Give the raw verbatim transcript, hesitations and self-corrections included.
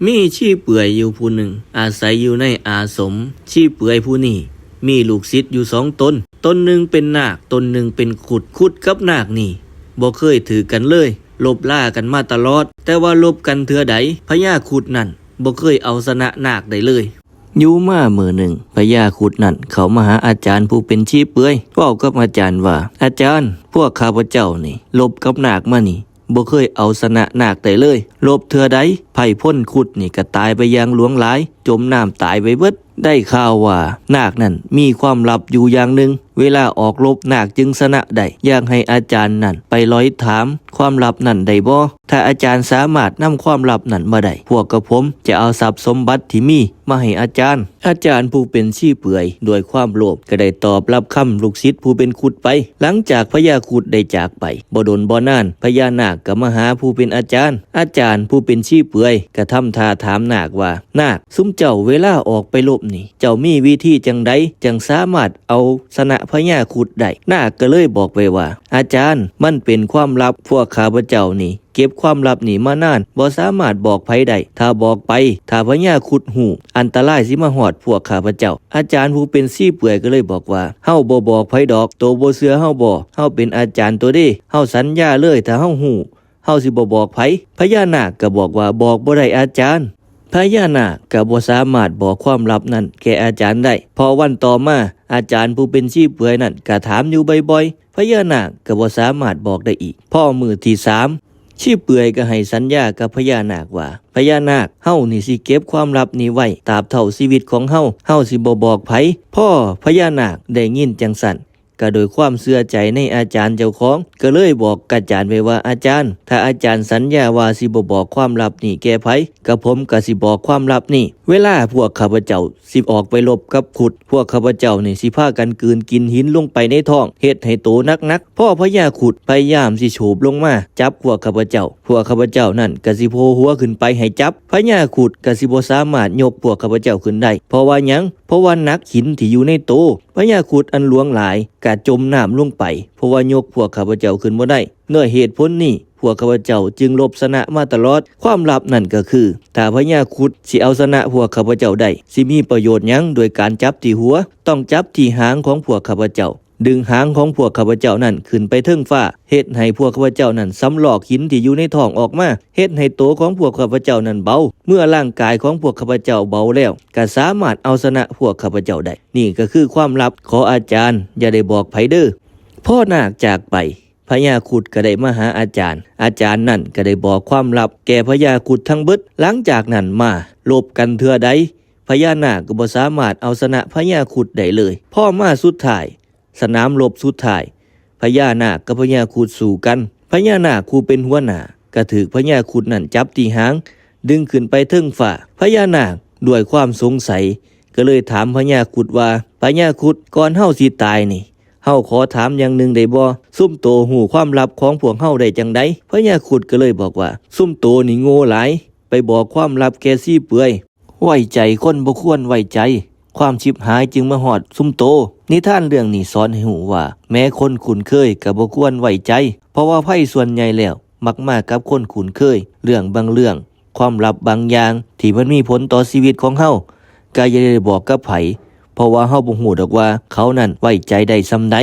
มีชีเปื่อยอยู่ผู้หนึ่ง อาศัยอยู่ในอาสม ชีเปื่อยผู้นี้มีลูกศิษย์อยู่สองตน ตนหนึ่งเป็นนาค ตนหนึ่งเป็นครุฑ ครุฑกับนาคนี่บ่เคยถือกันเลย ลบลากันมาตลอด แต่ว่าลบกันเทื่อใด พญาครุฑนั่นบ่เคยเอาชนะนาคได้เลย อยู่มามื้อหนึ่ง พญาครุฑนั่นเข้ามาหาอาจารย์ผู้เป็นชีเปื่อย เว้ากับอาจารย์ว่า อาจารย์ พวกข้าพเจ้านี่ลบกับนาคมานี่ บ่เคยเอาชนะนาคได้เลย ลบเทื่อใด ไพร่พลครุฑนี่ก็ตายไปอย่างหลวงหลาย จมน้ำตายไปเบิด ได้ข่าวว่านาคนั่นมีความลับอยู่อย่างหนึ่ง เวลาออกรบนาคจึงชนะได้ อยากให้อาจารย์นั่นไปลอยถามความลับนั่นได้บ่ ถ้าอาจารย์สามารถนำความลับนั่นมาได้ พวกกระผมจะเอาทรัพย์สมบัติที่มีมาให้อาจารย์ อาจารย์ผู้เป็นชีเปื่อยด้วยความโลภก็ได้ตอบรับคำลูกศิษย์ผู้เป็นครุฑไป หลังจากพญาครุฑได้จากไป บ่ดนบ่นาน พญานาคก็มาหาผู้เป็นอาจารย์ อาจารย์ผู้เป็นชีเปื่อยก็ทำท่าถามนาคว่า นาค ซุมเจ้าเวลาออกไปรบนี่ เจ้ามีวิธีจังใดจังสามารถเอาชนะพญาครุฑได้ นาคก็เลยบอกไปว่า อาจารย์ มันเป็นความลับ พวกข้าพเจ้านี่ เก็บความลับนี่มานาน บ่สามารถบอกไผได้ ถ้าบอกไป ถ้าพญาครุฑฮู้ อันตรายสิมาฮอดพวกข้าพเจ้า อาจารย์ผู้เป็นชีเปื่อยก็เลยบอกว่า เฮาบ่บอกไผดอก โตบ่เชื่อเฮาบ่ เฮาเป็นอาจารย์โตเด้ เฮาสัญญาเลย ถ้าเฮาฮู้ เฮาสิบ่บอกไผ พญานาคก็บอกว่า บอกบ่ได้อาจารย์ พญานาคก็บ่สามารถบอกความลับนั้นแก่อาจารย์ได้ พอวันต่อมา อาจารย์ผู้เป็นชีเปื่อยนั่นก็ถามอยู่บ่อยๆ พญานาคก็บ่สามารถบอกได้อีก พอมื้อที่สาม ชีเปื่อยก็ให้สัญญากับพญานาคว่า พญานาค เฮานี่สิเก็บความลับนี้ไว้ตราบเท่าชีวิตของเฮา เฮาสิบ่บอกไผ พอพญานาคได้ยินจั่งซั้น ก็โดยความเชื่อใจในอาจารย์เจ้าของ ก็เลยบอกอาจารย์ไปว่า อาจารย์ ถ้าอาจารย์สัญญาว่าสิบ่บอกความลับนี้แก่ไผ กระผมก็สิบอกความลับนี้ เวลาพวกข้าพเจ้าสิออกไปรบกับครุฑ พวกข้าพเจ้านี่สิพากันกลืนกินหินลงไปในท้อง เฮ็ดให้โตหนักๆ พอพญาครุฑพยายามสิโฉบลงมาจับพวกข้าพเจ้า พวกข้าพเจ้านั่นก็สิโผล่หัวขึ้นไปให้จับ พญาครุฑก็สิบ่สามารถยกพวกข้าพเจ้าขึ้นได้ เพราะว่าหยัง เพราะว่าหนักหินที่อยู่ในโต พญาครุฑอันหลวงหลายก็จมน้ำลงไป เพราะว่ายกพวกข้าพเจ้าขึ้นบ่ได้ ด้วยเหตุผลนี้ พวกข้าพเจ้าจึงลบชนะมาตลอด ความลับนั่นก็คือ ถ้าพญาครุฑสิเอาชนะพวกข้าพเจ้าได้ สิมีประโยชน์หยังโดยการจับที่หัว ต้องจับที่หางของพวกข้าพเจ้า ดึงหางของพวกข้าพเจ้านั่นขึ้นไปเทิงฟ้า เฮ็ดให้พวกข้าพเจ้านั่นสำลอกหินที่อยู่ในท้องออกมา เฮ็ดให้โตของพวกข้าพเจ้านั่นเบา เมื่อร่างกายของพวกข้าพเจ้าเบาแล้ว ก็สามารถเอาชนะพวกข้าพเจ้าได้ นี่ก็คือความลับ ขออาจารย์อย่าได้บอกไผเด้อ พอนาคจากไป พญาครุฑก็ได้มาหาอาจารย์ อาจารย์นั่นก็ได้บอกความลับแก่พญาครุฑทั้งเบิด หลังจากนั้นมา ลบกันเทื่อใด พญานาคก็บ่สามารถเอาชนะพญาครุฑได้เลย พอมาสุดท้าย สนามรบสุดท้าย พญานาคกับพญาครุฑสู้กัน พญานาคผู้เป็นหัวหน้าก็ถูกพญาครุฑนั่นจับที่หาง ดึงขึ้นไปเทิงฟ้า พญานาคด้วยความสงสัย ก็เลยถามพญาครุฑว่า พญาครุฑ ก่อนเฮาสิตายนี่ เฮาขอถามอย่างหนึ่งได้บ่ ซุมโตฮู้ความลับของพวกเฮาได้จังใด พญาครุฑก็เลยบอกว่า ซุมโตนี่โง่หลาย ไปบอกความลับแก่ชีเปื่อย ไว้ใจคนบ่ควรไว้ใจ ความฉิบหายจึงมาฮอดซุมโต นิทานเรื่องนี้สอนให้ฮู้ว่า แม้คนคุ้นเคยก็บ่ควรไว้ใจ เพราะว่าภัยส่วนใหญ่แล้ว มักมากับคนคุ้นเคย เรื่องบางเรื่อง ความลับบางอย่างที่มันมีผลต่อชีวิตของเฮา ก็อย่าได้บอกกับไผ เพราะว่าเฮาบ่ฮู้ดอกว่าเขานั่นไว้ใจได้ส่ำใด